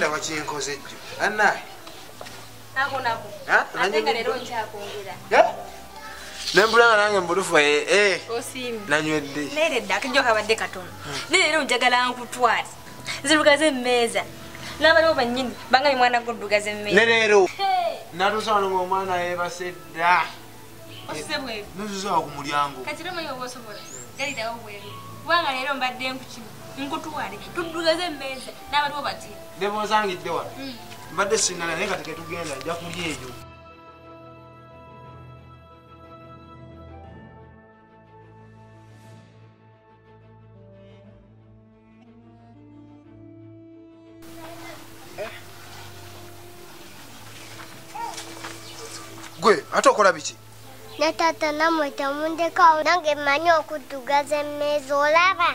Ekiganda wakinkoze jjo. Annaye. Nako nako. Ate nga leero nkyakwongera. Nembulanga nange mbulufu Osiimye. Nanywedde. Naye nedda akajjo kabadde katono. Naye leero njagala nkutwale. Nzirugaze emmeeza. N'abaliwo bannyini bangambye mwana gwo oddugaza emmeeza. Ne leero. Natuuse wano ng'omwana yeebase dda. Osuze bweru. Nzuze awo ku mulyango. Kati leero omanyi oba osobola. Galirawo bweru. Kubanga leero mbadde nkukima. Nkutwale. Tuddugaze emmeeza. N'abaliwo batye. Ne bw'osangidde wano. Mbadde sinnalya naye kati ketugenda nja kulya eyo. Gwe ate okola biki? Ne taata nammwe temundekaawo nange mmanyi okuddugaza emmeeza olaba.